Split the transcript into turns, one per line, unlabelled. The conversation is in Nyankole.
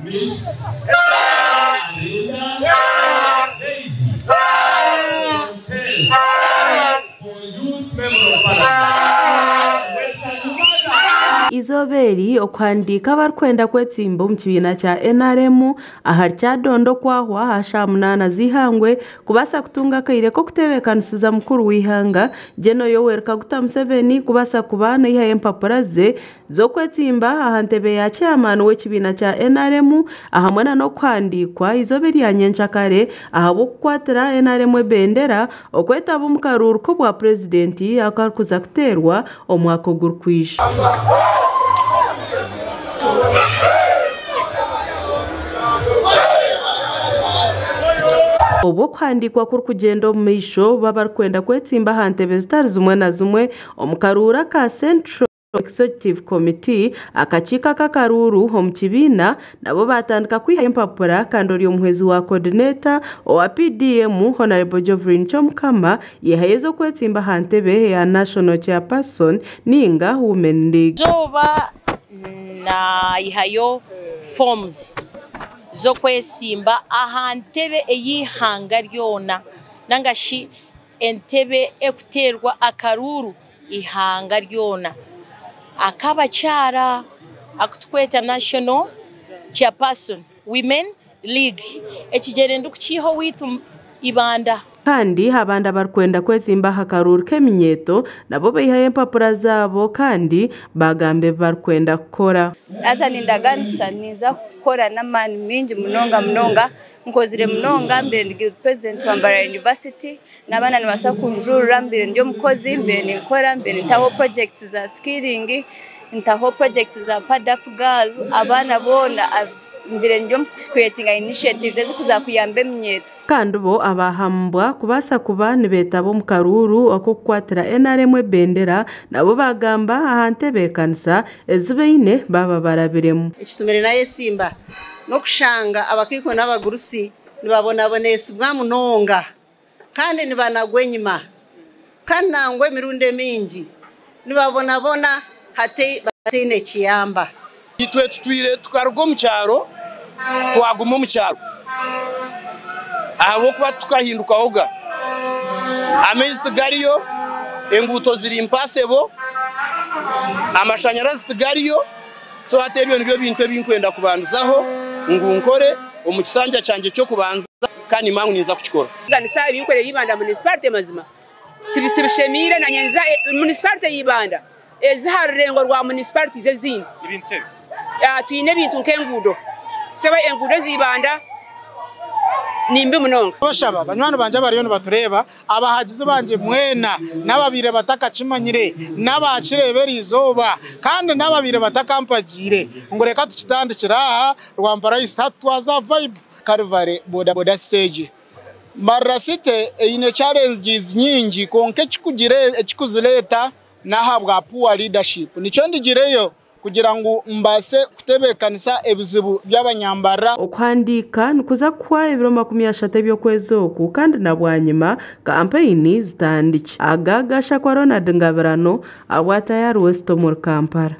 Miss Arinda Daisy contest for Youth Member of Parliament, Western Uganda.
Eizooba eri, okuhandiika abarikwenda kwetsimba omu kibiina kya NRM ahari Kyadondo kwahwa aha shaaha munaana z'eihangwe kubaasa kutunga akaire k'okuteebekanisiza mukuru w'eihanga Gen. Yoweri Kaguta Museveni kubaasa kuba naihayo empapura ze z'okwetsimba aha ntebe ya chairman w'ekibiina kya NRM ahamwe na n'okuhandiikwa eizooba erya nyenkyakare ahabw'okukwatira NRM ebendera okwetaba omu karuuru k'obwa purezidenti akarikuza kuteerwa omwaka ogurikwija. Obu okuhandiikwa kurikugyenda omu maisho, bo abarikwenda kwetsimba aha ntebe zitari zimwe na zimwe omu karuuru aka Central Executive Committee, akakiiko ak'akaruuru omu kibiina, nabo baatandika kwihayo empapura kandi ori omuhwezi wa coordinator owa PDM, Hon. Jovline Kyomukama yaihayo ez'okwetsimba aha ntebe eya National Chairperson ninga Women League.
Eizooba naihayo forms z'okwesimba aha ntebe ey'eihanga ryona nanga shi entebe ekuteerwa akaruuru eihanga ryona ak'abakyara aku tukweta National Chairperson Women League. Ekigyere ndikukiiha owaitu Ibanda.
Kandi abandi abarikwenda kwezimba aha karuuru k'eminyeeto nabo baihayo empapura zaabo kandi baagamba ebi barikwenda kukora.
Haza nindaganisa ninza kukora n'amaani maingi munonga munonga. Nkozire munonga mbaire ndi president wa Mbarara University n'abaana nibabaasa kunjurira mbaire ndi omukozi mbaire ninkora mbaire nintaho projects za skilling ntaho projects za pad up girl abaana boona mbaire ndi omu creatinga initiatives ezikuza kuyamba eminyeeto.
Kandi bo abahambwa kubaasa kuba nibeetaba omu karuuru ak'okukwatira NRM ebendera nabo baagamba aha ntebeekanisa ezi baine baaba barabiremu.
Ekitumire nayesimba n'okushanga abakaikuru n'abagurusi nibabonabonesibwa munonga kandi nibanagwa enyima kandi nangwa emirundi emingi nibabonabona hati bataine kiyamba.
Itwe tutwire tukaruga omu kyaro twaguma omu kyaro ahabw'okuba tukahindukahoga amaizi tigariyo, enguuto ziri mpasebo, amashanyarazi tigariyo, so hati ebyo nibyo bintu ebinkwenda kubandizaho ngu nkore omu kisanja kyangye ky'okubanza kandi nimanya ngu ninza kukikora.
Ganisa ebinkorera Ibanda municipality mazima tibishemiire na nyenza municipality ya Ibanda ezi aha rurengo rwa municipalities ezindi. Twine ebintu nk'enguudo sebo enguudo ez'Ibanda ni mbi munonga.
Bashaba banywani bangye abariyo nibatureeba, abahagizi bangye mwena, n'ababaire batakakimanyire, n'abaakireeba eriizooba, kandi n'ababaire batakampagiire, ngu reka tukitandikire aha Rwampara East hati twaza Vibe. Calvary Boda Boda Stage. Mbarara City eine challenges nyingi kwonka ekikuzireeta n'ahabwa poor leadership. Nikyo ndigireyo kugira ngu mbaase kutebeekanisa ebizibu by'abanyambarara.
Okuhandiika nikuza kuhwa ebiro 30 eby'okwezi oku kandi na bwanyima kampeyini zitandikye. Aga gashakwa Ronald Ngabirano abwatayari West omuri Kampala.